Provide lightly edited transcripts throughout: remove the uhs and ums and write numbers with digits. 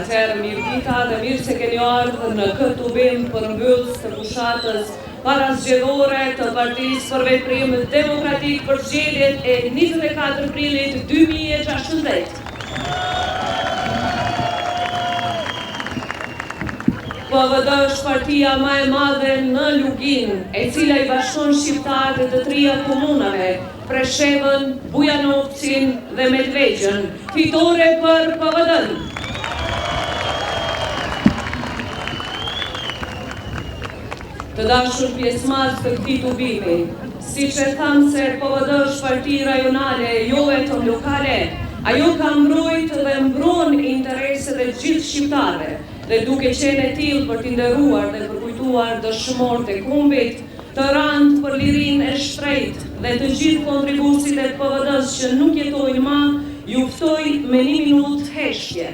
Atëherë, mirëdita dhe mirë se keni ardhur në këtë tubim përmbyllës të fushatës parazgjedhore të Partisë për Veprim Demokratik për zgjedhjet e 24 prillit 2016. PVD është partia ma e madhe në Luginë, e cila i bashkon shqiptarët e të tria komunave, Preshevën, Bujanocin dhe Medvegjën. Fitore për PVD-në! Të dashur pjesëmarrës të këtij tubimi, siç e thamë se PVD është parti rajonale e jo vetëm lokale, ajo ka mbrojt dhe mbron intereset e gjithë shqiptarëve dhe duke qenë e tillë për t'i nderuar dhe përkujtuar dëshmorët e kombit, të ranë për lirinë e shtrejtë dhe të gjithë kontribuesit e PVD-së që nuk jetojnë ma, ju ftoj me një minutë heshtje.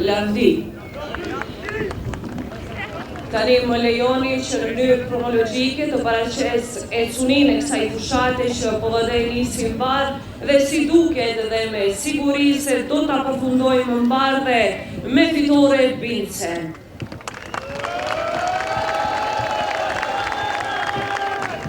Lavdi. Tani më lejoni që në mënyrë kronologjike të paraqes ecurinë e kësaj fushate që PVD e nisi mbarë dhe si duket dhe me siguri se do ta përfundojmë mbarë dhe me fitore bindëse.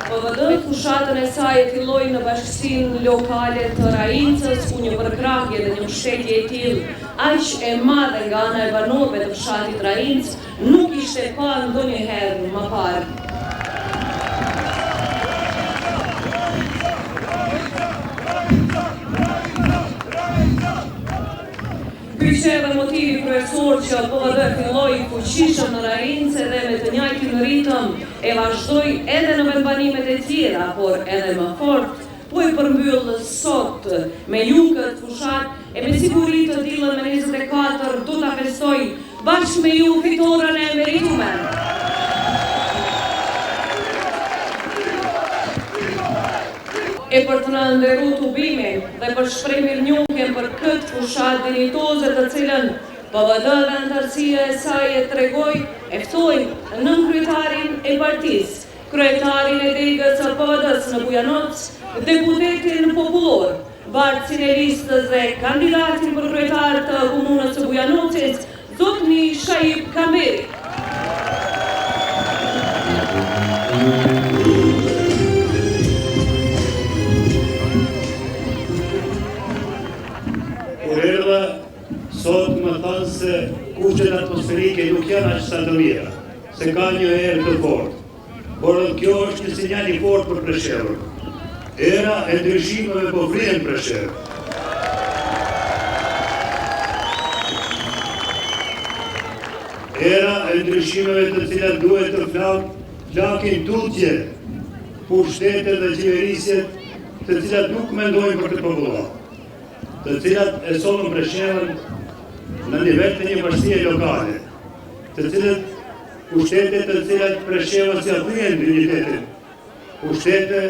PVD fushatën e saj e filloi në bashkësinë lokale të Raincës, ku një përkrahje dhe një mbështetje e tillë aq e madhe nga ana e banorëve të fshatit Raincë nuk ishte parë ndonjëherë më parë. Ky qe edhe motivi kryesor që PVD filloi fuqishëm në Raincë dhe me të njajtin ritëm e vazhdoi edhe në vendbanimet e tjera, por edhe më fort po e përmbyll sot me ju këtë fushatë e me siguri të dielën me 24 do ta festoj bashkë me ju fitoren e meritume. E për të na nderu tubimin dhe për shpreh mirënjohjen për këtë fushatë dinjitoze të cilën PVD dhe anëtarësia e saj e tregoi, e ftoj nënkryetarin e partisë, kryetarin e degës së PVD-së në Bujanoc, deputetin popullor, bartësin e listës dhe kandidatin për kryetar të komunës së Bujanocit, Zotni Shaip Kamberi. Kur erdha, sot më thanë se kushtet atmosferike nuk janë aq sa të mira, se ka një erë të fortë. Por edhe kjo është një sinjal i fortë për Preshevën. Era e ndryshimeve po fryn në Preshevë. Era e ndryshimeve të cilat duhet të flak, flakin tutje pushtetet dhe qeverisjet të cilat nuk mendojnë për këtë popullatë, të cilat e sollën Preshevën në nivel të një bashkie lokale, të cilët Pushtete të cilat Preshevës ia thyen dinjitetin, pushtete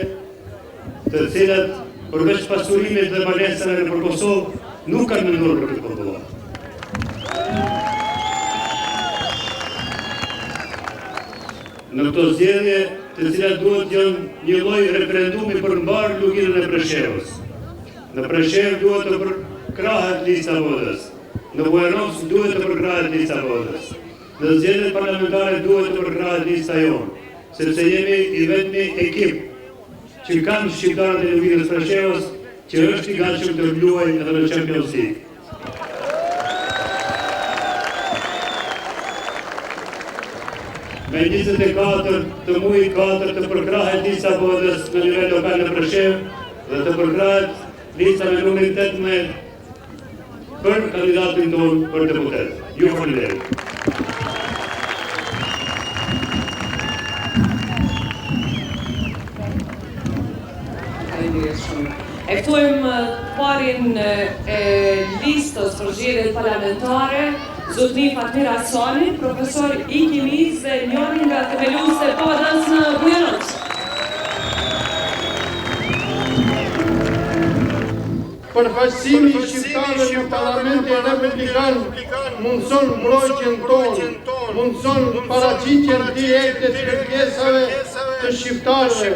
të cilat përveç pasurimit dhe banesave nëpër Kosovë nuk kanë menduar për këtë popullatë. Në këto zgjedhje, të cilat duhet të jenë një lloj referendumi për mbarë Luginën e Preshevës. Në Preshevë duhet të përkrahet lista e PVD-së. Në Bujanoc duhet të përkrahet lista e PVD-së. Në zgjedhjet parlamentare duhet të përkrahet lista jonë, sepse jemi i vetmi ekip që kanë shqiptarët e Luginës Preshevës që është i gatshëm të luajë edhe në Champions League. Me 24 të muajit 4 të përkrahet lista e PVD-së në nivel lokal në Preshevë dhe të përkrahet lista me numrin 18 për kandidatin tonë për deputet. Ju faleminderit. ardhshëm. E ftojmë të parin e listës për zgjedhjet parlamentare, zotni Fatmir Hasani, profesor i kimisë dhe njëri nga themeluesit e PVD-së në Bujanoc. Përfaqësimi i shqiptarëve në Parlamentin Republikan mundëson mbrojtjen tonë, mundëson paraqitjen direkte të kërkesave të shqiptarëve,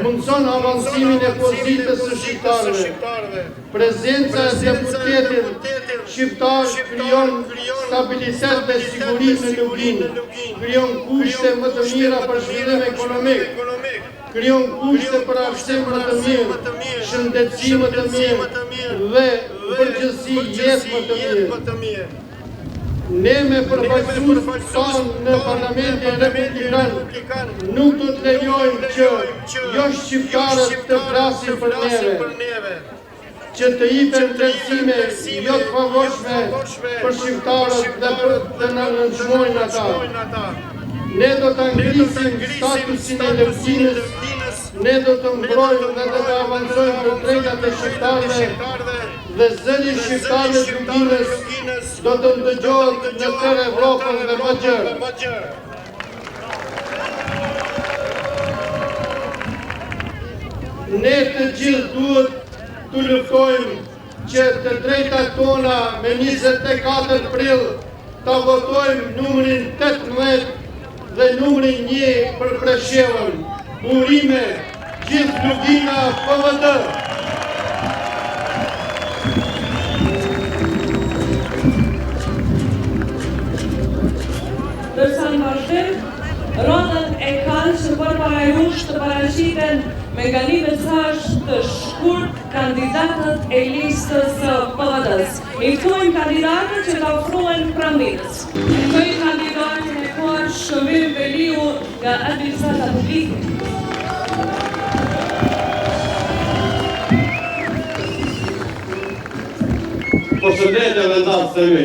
mundëson avancimin e pozitës së shqiptarëve. Prezenca e deputetit shqiptar krijon stabilitet dhe siguri në Luginë, krijon kushte më të mira për zhvillim ekonomik. Krijon kushte për arsim më të mirë, shëndetësi më të mirë dhe në përgjithësi jetë më të mirë. Ne me përfaqësuesit tanë në Parlamentin Republikan nuk do të lejojmë që jo shqiptarët të flasin për neve. që të jepen vlerësime jo të favorshme për shqiptarët dhe për të na nënçmojnë ata. Ne do ta ngrisim statusin e Luginës, ne do të mbrojmë dhe do të avancojmë të drejtat e shqiptarëve dhe zëri i shqiptarëve të Luginës do të ndëgjohet në tërë Evropën dhe më gjerë. Ne të gjithë duhet të luftojmë që të drejtat tona me 24 prill ta votojmë numrin 18 dhe numrin 1 për Preshevën. Urime, gjithë Lugina PVD! Ndërsa në vazhdim, radhën e kanë që përpara jush të paraqiten me nga një mesazh të shkurt kandidatët e listës së PVD-së. I ftojmë kandidatët që të afrohen pranë vetes. E ftoj kandidatin e parë Shkëmbim Veliu nga administrata publike. Përshëndetje vendas të mi.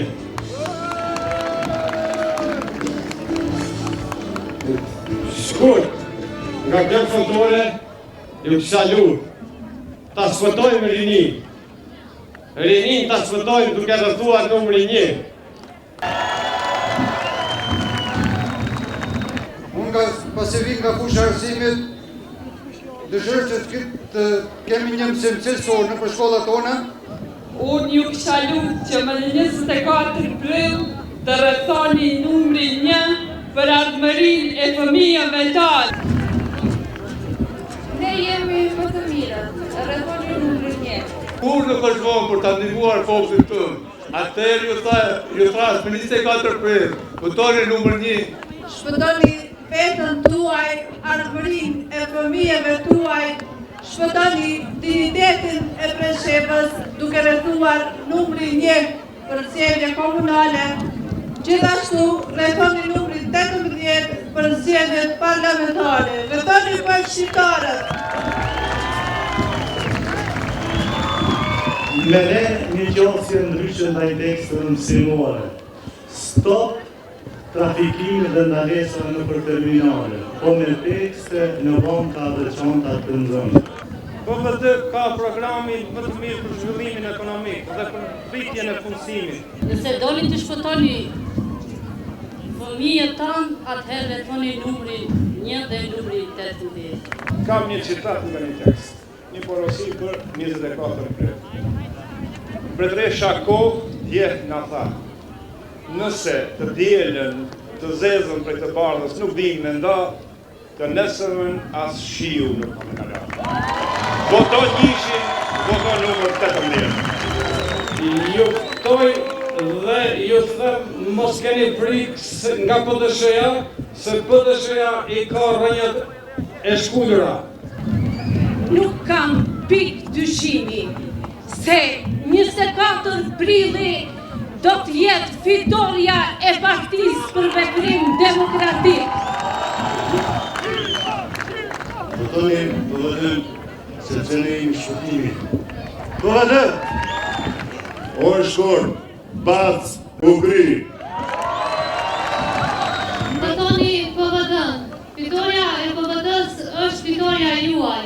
Shkurt, nga kjo foltore, ju kisha lut, ta shpëtojmë rininë. Rininë ta shpëtojmë duke rrethuar numrin një. Unë nga pasi vij nga fusha e arsimit, dëshiroj që të, të kemi një mësim cilësor nëpër shkollat tona. Unë ju kisha lutë që më 24 prill të rrethoni numrin një për ardhmërinë e fëmijëve tanë. Ne jemi më të mirët, rrethoni numrin një. Kur nuk është vonë për ta ndihmuar popullin tonë, atëherë ju tha, ju thras më 24 prill, votoni numër 1. Shpëtoni veten tuaj, ardhmërinë e fëmijëve tuaj, shpëtoni dinjitetin e Preshevës duke rrethuar numrin 1 për zgjedhje komunale. Gjithashtu, rrethoni numrin 18 për zgjedhjet parlamentare. Rrethoni për shqiptarët! Me ne një qasje ndryshe ndaj teksteve mësimore. Stop trafikimit dhe ndalesave nëpër terminale, po me tekste në banka dhe çanta të nxënësve. PVD ka programin më të mirë për zhvillimin ekonomik dhe për rritjen e punësimit. Nëse doni të shpëtoni fëmijët tanë, atëherë rrethoni numrin 1 dhe numrin 18. Kam një citat nga një tekst, një porosi për 24 prill. Mbretëresha Kohë dje na tha, Nëse të dielën të zezën prej të bardhës nuk dimë me nda, të nesërmen as shiu nuk ka me na la. Voto njëshin, voto numër 18. Ju ftoj dhe ju them mos keni frikë nga PDSH-ja, se PDSH-ja i ka rrënjët e shkulura. Nuk kam pikë dyshimi se 24 prilli do të jetë fitorja e Partisë për Veprim Demokratik. Votoni PVD sepse ne jemi shpëtimi. PVD! O shkurt, bac, u kry. Votoni PVD-në. Fitorja e PVD-së është fitorja juaj.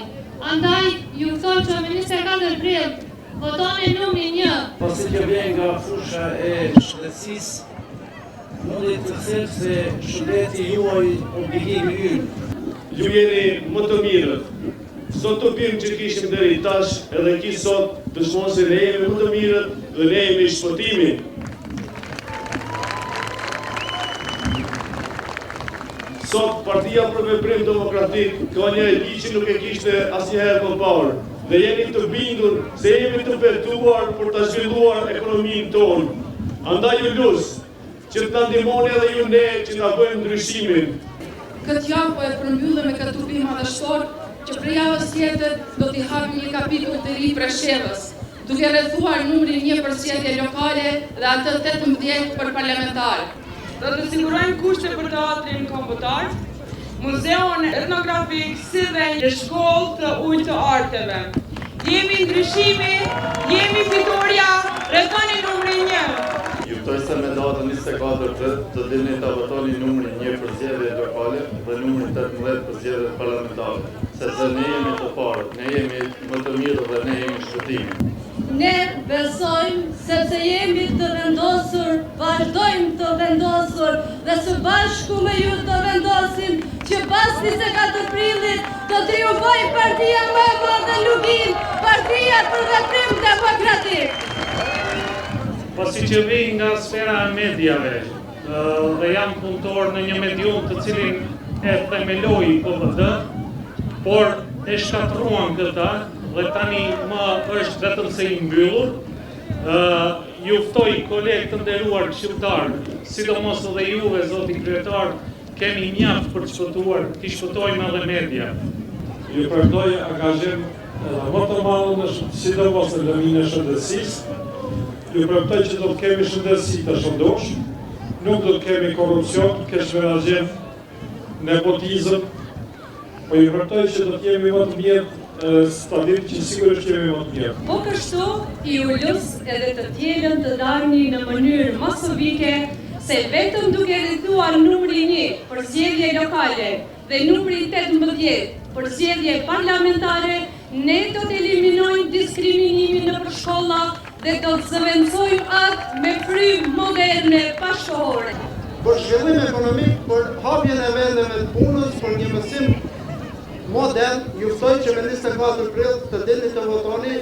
Andaj, ju. Ju ftoj që me 24 prill votoni numrin 1. Pasi që vjen nga fusha e shëndetësisë, mundi të them se shëndeti juaj obligimi ynë. Ju jeni më të mirët. Çdo tubim që kishim deri tash edhe ky sot dëshmon se ne jemi më të mirët dhe ne jemi shpëtimi. Sot Partia për Veprim Demokratik ka një ide që nuk e kishte asnjëherë më parë dhe jemi të bindur se jemi të betuar për ta zhvilluar ekonominë tonë. Andaj ju lus që të na ndihmoni edhe ju ne që ta bëjmë ndryshimin. Këtë javë po e përmbyllim me këtë tubim madhështor që prej javës tjetër do t'i hapim një kapitull të ri Preshevës, duke rrethuar numrin një për zgjedhje lokale dhe atë 18 për parlamentar. Do të sigurojmë kushte për teatrin kombëtar, muzeun etnografik si dhe një shkollë të ultë të arteve. Jemi ndryshimi, jemi fitorja, rrethoni numrin 1. Ju ftoj se me datën 24 prill të dilni ta votoni numrin 1 për zgjedhjet lokale dhe numrin 18 për zgjedhjet parlamentare, sepse ne jemi të parët, ne jemi më të mirët dhe ne jemi shpëtimi. Ne besojmë sepse jemi të vendosur, vazhdojmë të vendosur dhe së bashku me ju të vendosim që pas 24 prillit të triumfojë partia më e madhe në Luginë, Partia për Veprim Demokratik. Pasi që vij nga sfera e mediave dhe jam punëtor në një medium të cilin e themeloi PVD, por e shkatërruan këta dhe tani më është vetëm se i mbyllur. Ju ftoj kolegë të nderuar këshilltarë, sidomos edhe juve zoti kryetar, kemi mjaft për të shpëtuar, t'i shpëtojmë edhe mediat. Ju premtoj angazhim edhe më të madh në sidomos në lëminë e shëndetësisë. Ju premtoj që do të kemi shëndetësi të shëndoshë, nuk do të kemi korrupsion, keqmenaxhim, nepotizëm, po ju premtoj që do të jemi më të mirë, ta dini që sigurisht jemi më të mirë. Po kështu, ju lus edhe të dielën të dalni në mënyrë masovike se vetëm duke rrethuar numri 1 për zgjedhje lokale dhe numri 18 për zgjedhje parlamentare, ne do të eliminojmë diskriminimin nëpër shkolla dhe do të zëvendësojmë atë me frymë moderne bashkëkohore. Për zhvillim ekonomik, për hapjen e vendeve të punës, për një mësim modern, ju ftoj që me 24 prill të dilni të votoni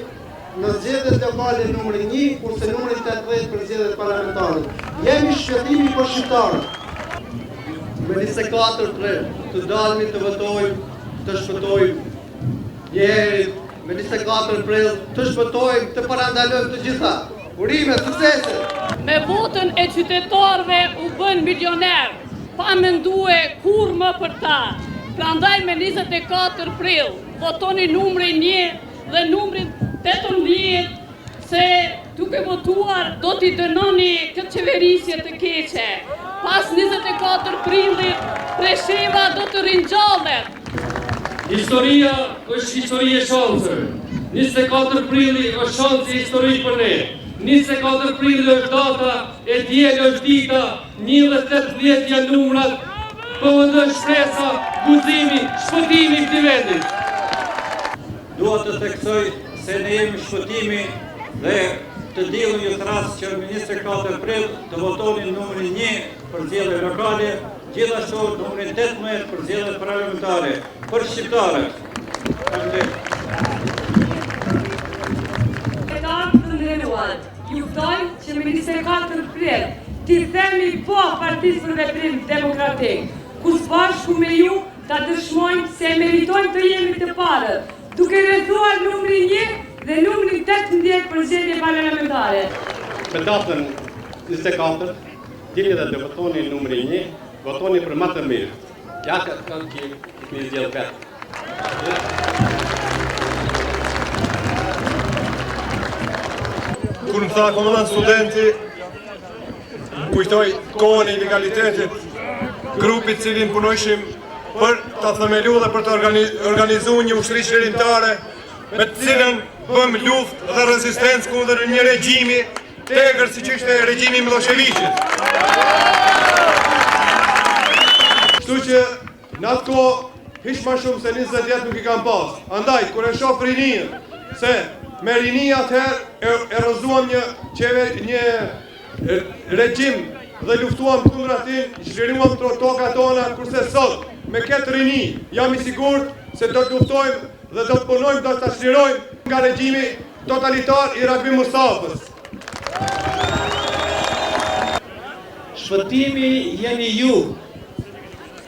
në zgjedhjet lokale numri 1, kurse numri 18 për zgjedhjet parlamentare. Jemi shpëtimi për shqiptarët. Me 24 prill të dalmi të votojmë, të shpëtojmë njëherit, me 24 prill të shpëtojmë, të parandalojmë të gjitha. Urime, suksese! Me votën e qytetarëve u bën milioner, pa mendue kurrë më për ta. Prandaj me 24 prill, votoni numrin 1 dhe numrin 18 se duke votuar do t'i dënoni këtë qeverisje të keqe. Pas 24 prillit, Presheva do të ringjallet. Historia është histori e shanseve. 24 prilli është shansi historik për ne. 24 prilli është data, e diel është dita, 1 dhe 18 janë numrat, PVD shpresa, guximi, shpëtimi i këtij vendit. Dua të theksoj se ne jemi shpëtimi dhe të dielën ju thërras që më 24 prill të votoni numrin 1 për zgjedhje lokale, gjithashtu numrin 18 për zgjedhje parlamentare, për shqiptarët. Faleminderit. Qytetarë të nderuar, ju ftoj që me 24 prill t'i themi po Partisë për Veprim Demokratik, ku së bashku me ju ta dëshmojmë se e meritojmë të jemi të parët, duke rrethuar numrin 1 dhe numrin 18 për zgjedhje parlamentare. Me datën 24, dilni dhe të votoni numrin 1, votoni për më të mirë. Ja ka të që kemi zgjedh vetë. Kur më tha komandant studenti, kujtoj kohën e ilegalitetit, grupit të cilin punojshim për ta themelu dhe për të organizu një ushtri çlirimtare me të cilën bëmë luftë dhe rezistencë kundër një regjimi të egër siç ishte regjimi i Millosheviqit. Kështu që në atë kohë. Hiç ma shumë se 20 vjet nuk i kam pas. Andaj, kur e shoh rininë, se me rini atëherë e, e rrëzuam një qeveri, një regjim dhe luftuam kundra tij, çliruam tokat tona, kurse sot me këtë rini jam i sigurt se do të luftojmë dhe do të punojmë do ta çlirojmë nga regjimi totalitar i Ragmi Mustafës. Shpëtimi jeni ju.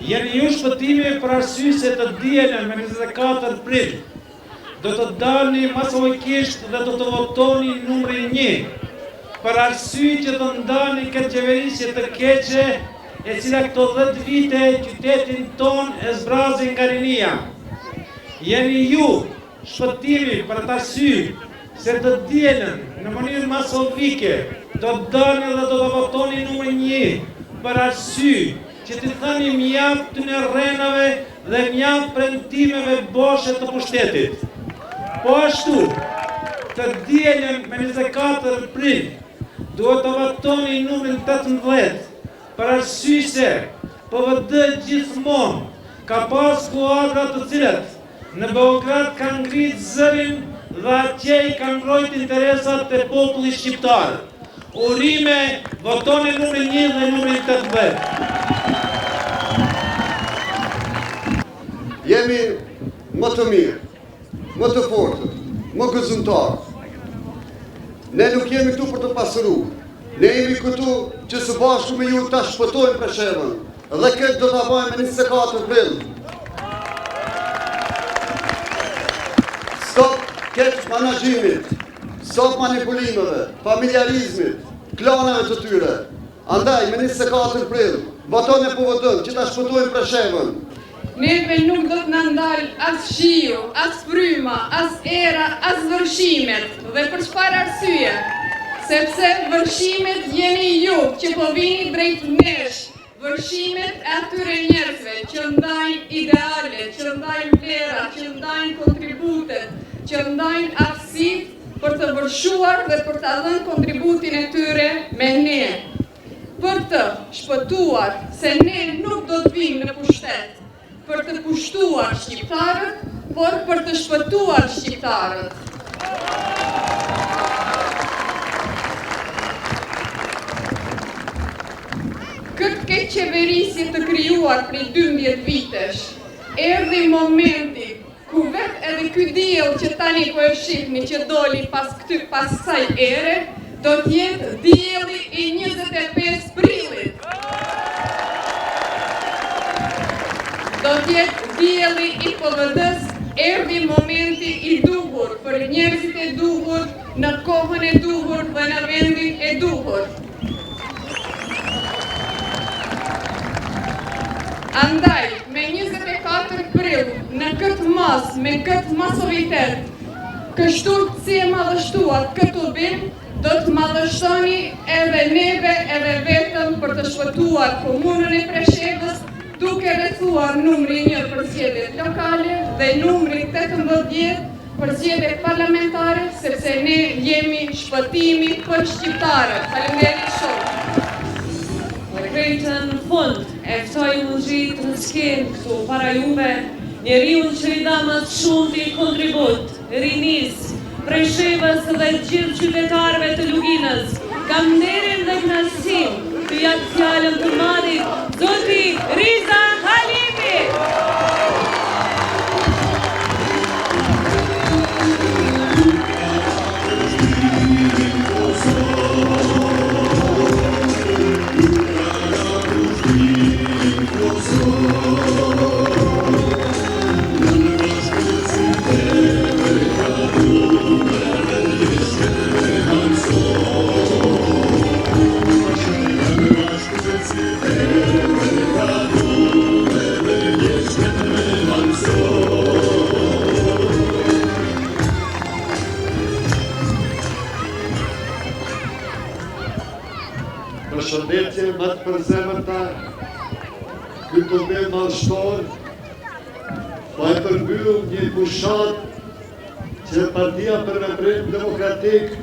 Jeni ju shpëtimi për arsye se të dielën me 24 prill do të dalni masovikisht dhe do të votoni numrin 1 për arsye që të ndalni këtë qeverisje të keqe e cila këto 10 vite qytetin tonë e zbrazi nga rinia. Jeni ju shpëtimi për atë arsye se të dielën në mënyrë masovike do të dalni dhe do të votoni numrin 1 për arsye që t'i thëni mjaft këtyne rrenave dhe mjaft premtimeve boshe të pushtetit. Po ashtu, të dielën me 24 prill, duhet të votoni numrin 18, për arsye se PVD gjithmonë ka pas kuadra të cilët në Beograd kanë ngrit zërin dhe atje i kanë mbrojt interesat e popullit shqiptar. Urime, votoni numrin 1 dhe numrin 18. Jemi më të mirë, më të fortët, më guximtarë. Ne nuk jemi këtu për të pasuru. Ne jemi këtu që së bashku me ju ta shpëtojmë Preshevën. Dhe këtë do ta bëjmë me 24 prill. Stop keqmenaxhimit, stop manipulimeve, familjarizmit, klaneve të tyre. Andaj, me 24 prill, votoni PVD-në që ta shpëtojmë Preshevën. Neve nuk do të na ndalë as shiu, as fryma, as era, as vërshimet. Dhe për çfarë arsye? Sepse vërshimet jeni ju që po vini drejt nesh. Vërshimet e atyre njerëzve që ndajnë ideale, që ndajnë vlera, që ndajnë kontributet, që ndajnë aftësitë për të vërshuar dhe për ta dhënë kontributin e tyre me ne. Për të shpëtuar se ne nuk do të vijmë në pushtet për të pushtuar shqiptarët, por për të shpëtuar shqiptarët. Këtë keqqeverisje të krijuar prej 12 vitesh, erdhi momenti ku vetë edhe ky diell që tani po e shihni që doli pas këty pas kësaj ere, do të jetë dielli i 25 prillit. Do të jetë dielli i PVD-së, erdhi momenti i duhur për njerëzit e duhur në kohën e duhur dhe në vendin e duhur. Andaj, me 24 prill, në këtë masë, me këtë masovitet, kështu si e madhështuat këtë tubim, do të madhështoni edhe neve edhe vetëm për të shpëtuar komunën e Preshevës, duke rrethuar numri 1 për zgjedhjet lokale dhe numri 18 për zgjedhjet parlamentare, sepse ne jemi shpëtimi për shqiptarët. Faleminderit shumë. Dhe krejt në fund, e ftoj m'u ngjit në skenë këtu para juve, njeriun që i dha ma së shumti kontribut, rinisë, Preshevës dhe gjithë qytetarëve të Luginës, kam nderin dhe kënaqësinë të jap fjalën të madhit, zoti Riza Halimi! Përshëndetje më të përzemërta, ky tubim madhështor, po e përmbyll një fushatë që Partia për Veprim Demokratik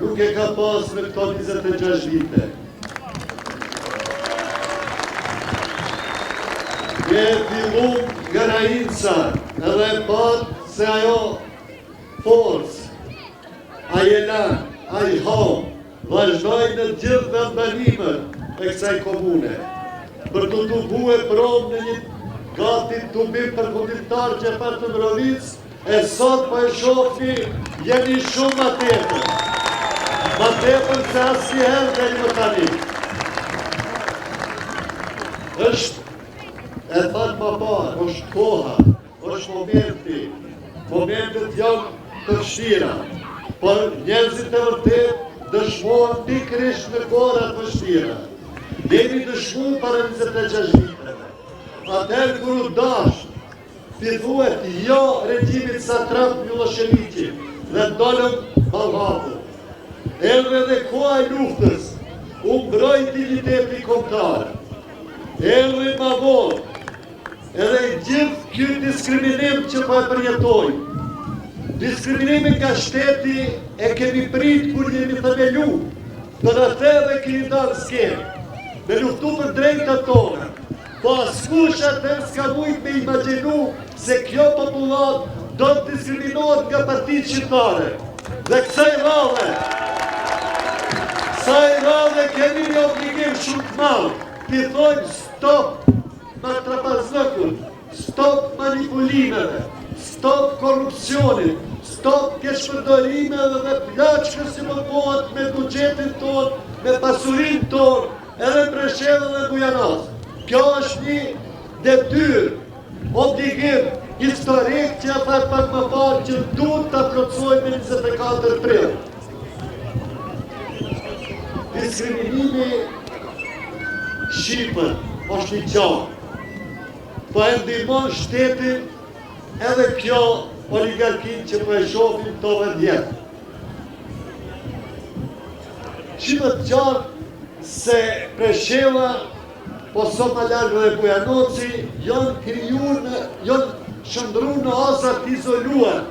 nuk e ka pas në këto 26 vite. Ne fillum. Garainca edhe e patë se ajo forcë, ai elan, ai hov, vazhdoi në gjithë vendbanimet e kësaj komune, për t'u tubue prom në një gati tubim përfundimtar që e patë në Mirovicë, E sot po e shofni jeni shumë ma tepër. Ma tepër se asnjëherë deri më tani. Është e thanë ma parë, është koha, është momenti. Momentet janë të vështira, por njerëzit e vërtetë dëshmohen pikërisht në kohëra të vështira. Ne jemi dëshmu para 26 viteve. Atëherë kur u dashtë T'i thuhet jo regjimit satrap Millosheviqit dhe dolëm ballëhapur. Erdhi edhe koha e luftës, u mbrojt dinjiteti kombëtar. Erdhi ma vonë edhe i gjithë ky diskriminim që po e përjetojmë. Diskriminimin nga shteti e kemi prit kur jemi themelu, për atë edhe kemi dalë në skenë, me luftu për drejtat tona. Po askush atëherë s'ka mujt me imagjinu se kjo popullatë do të diskriminohet nga partitë shqiptare. Dhe kësaj radhe, kësaj radhe kemi një obligim shumë të madh, t'i thojmë stop matrapazllëkut, stop manipulimeve, stop korrupsionit, stop keqpërdorimeve dhe plaçkës që po bëhet me buxhetin tonë, me pasurinë tonë, Edhe në Preshevë dhe Bujanoc. Kjo është një detyrë, obligim historik që e thashë pak më parë që duhet ta plotësojmë me 24 prill. Diskriminimi shqipër është i gjatë. Po e ndihmon shtetin edhe kjo oligarki që po e shohim këto 10 vjet. Shihet qartë se Presheva, po sa ma larg dhe Bujanoci, janë kriju në, janë shndërru në oaza të izoluar,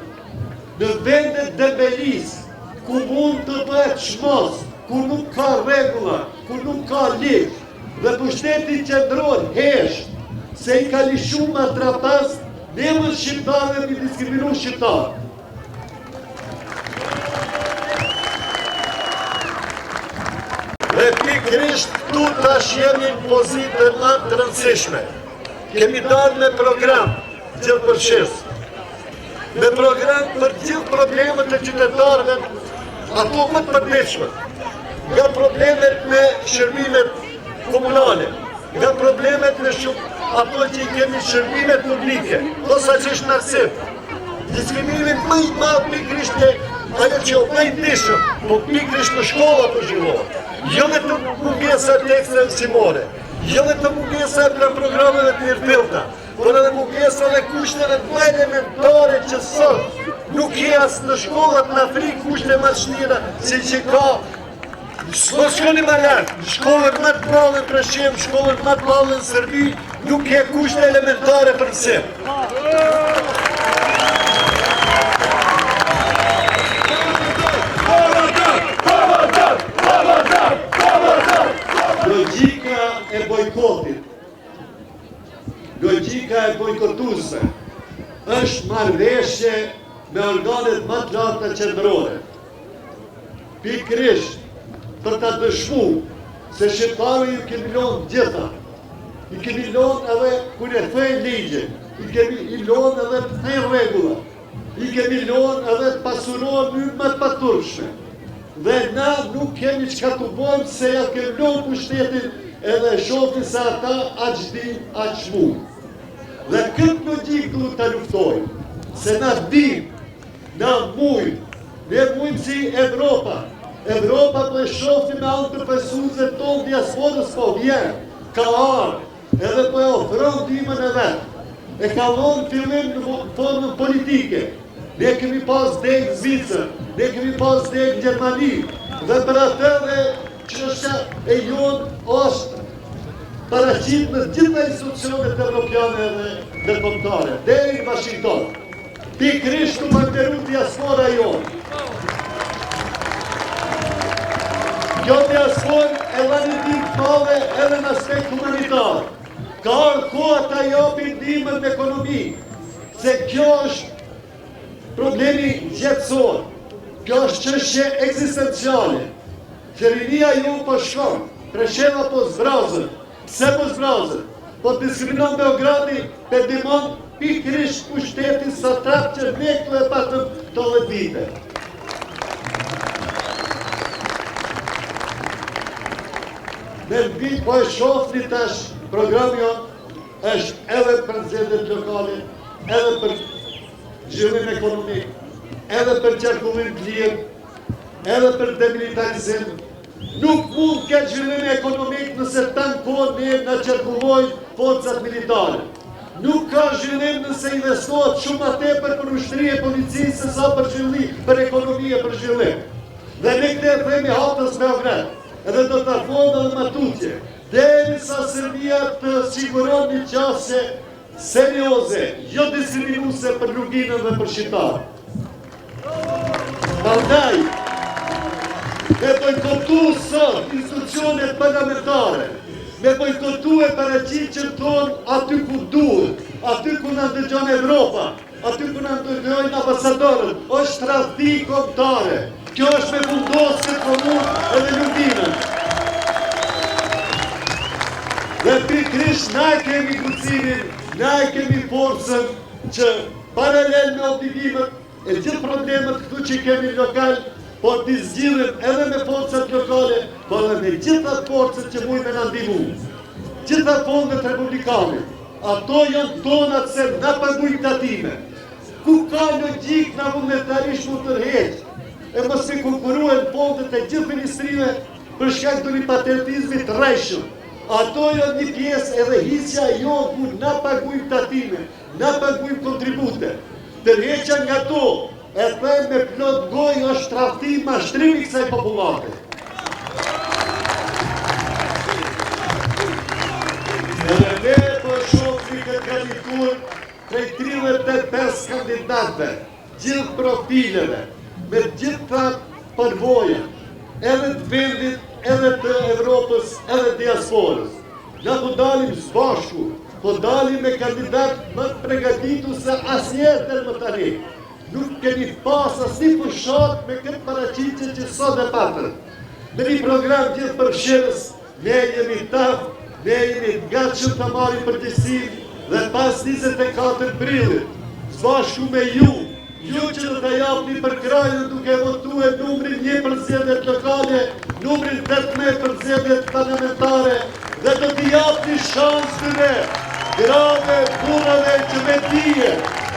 në vende të dembelisë, ku mund të bëhet çmos, ku nuk ka rregulla, ku nuk ka ligj, dhe pushteti qendror hesht, se i ka lishu matrapaz në emër shqiptarëve me diskriminu shqiptarët. Dhe pikërisht këtu tash jemi në pozitën më të rëndësishme. Kemi dalë me program gjithëpërfshirës. Me program për gjithë problemet e qytetarëve, ato më të përditshme. Nga problemet me shërbimet komunale, nga problemet me shumë ato që i kemi shërbimet publike, posaçërisht në arsim. Diskriminimi më i madh pikërisht te ajo që o më i ndjeshëm, po pikërisht në shkolla po zhvillohet. Jo vetëm mungesa e teksteve mësimore, jo vetëm mungesa e plan programeve të mirëfillta, por edhe mungesa dhe kushteve më elementare që sot nuk ke as në shkollat në Afrikë kushte më të shtira se që ka Mos shkoni më larg, në shkollën më të madhe në Preshevë, në shkollën më të madhe në Serbi, nuk ke kushte elementare për mësim. Logjika e bojkotit, logjika e bojkotuesve, është marrëveshje me organet më të larta qendrore. Pikërisht për ta dëshmu se shqiptarëve ju kemi lonë gjitha. I kemi lonë edhe kur e thejnë ligjin, i kemi i lonë edhe të thejnë rregulla, i kemi lonë edhe të pasurohen në mënyrë më të paturpshme. Dhe na nuk kemi çka të bojmë se ja kemi lonë pushtetin edhe e shohim se ata aq din, aq mund. Dhe këtë logjikë duhet ta luftojmë, se na dim Na mujmë, ne mujmë si Evropa. Evropa po e shofni me anë të përfaqësuesve tonë diasporës po vjen, ka ardhë, edhe po e ofron ndihmën e vet. E ka dhonë fillim në formën politike. Ne kemi pas degë në Zvicër, ne kemi pas degë në Gjermani, dhe për atë dhe çështja e jonë është paraqit në gjitha institucionet evropiane dhe ndërkombëtare, deri në Washington. Pikërisht tu falënderu diaspora jonë. Kjo diasporë e dha një ndihmë të madhe edhe në aspekt humanitar. Ka ardhë koha ta japim ndihmën në ekonomi, se kjo është problemi jetësor. Kjo është çështje ekzistenciale. Që rinia jonë po shkon, Presheva po zbrazet. Pse po zbrazet? Po diskriminon Beogradi, po ndihmon pikërisht pushtetin satrap që ne këtu e patëm këto 10 vite. Me mbi po e shofni tash programi jonë është edhe për zgjedhjet lokale, edhe për zhvillim ekonomik, edhe për qarkullim të lirë, edhe për demilitarizim. Nuk mund të ketë zhvillim ekonomik nëse tanë kohën ne na qarkullojnë forcat militare. Nuk ka zhvillim nëse investohet shumë ma tepër për ushtri e polici se sa për zhvillim, për ekonomi e për zhvillim. Dhe ne këtë e themi haptas Beograd, edhe do ta thonë edhe ma tutje, derisa Serbia të siguron një qasje serioze, jo diskriminuese për Luginën dhe për shqiptarët. Prandaj, me bojkotu sot institucionet parlamentare, me bojkotu e paraqitjen tonë aty ku duhet, aty ku na ndëgjon Evropa, aty ku na ndëgjojnë ambasadorët, është tradhti kombëtare. Kjo është me fundosë këtë komunë edhe Luginën. Dhe pikërisht na e kemi guximin, na e kemi forcën që paralel me obligimet e gjithë problemet këtu që kemi lokal, por t'i zgjidhim edhe me forcat lokale, por edhe me gjitha forcat që mujnë me na ndihmu. Gjitha fondet republikane, ato janë tonat se na pagujmë tatime. Ku ka logjikë na vullnetarisht mu tërheq, e mos me konkurrue në fondet e gjithë ministrive për shkak të një patriotizmi të rrejshëm. Ato janë një pjesë edhe hisja jonë ku na pagujmë tatime, Na pagujmë kontribute. Tërheqja nga to, e them me plot gojë është tradhti mashtrim i kësaj popullate. Edhe ne po shohim këtë garniturë prej 35 kandidatëve, gjithë profileve, me gjitha përvojat, edhe të vendit, edhe të Evropës, edhe diasporës. Na po dalim së bashku, po dalim me kandidat më të pregatitur se asnjëherë deri më tani. Nuk kemi pas asnjë fushatë me këtë paraqitje që sot e patëm. Me një program gjithëpërfshirës, ne jemi të aftë, ne jemi të gatshëm të marrim përgjegjësinë dhe pas 24 prillit, së bashku me ju, Ju që do ta japni përkrahjen duke votue numrin 1 për zgjedhjet lokale, numrin 18 për zgjedhjet parlamentare dhe do t'i japni shans këtyre grave, burrave që me dije,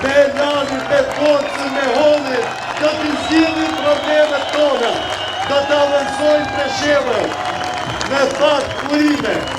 me elanin, me forcën, me hollin, do t'i zgjidhin problemet tona, do të avancojnë Preshevën, me fat urime.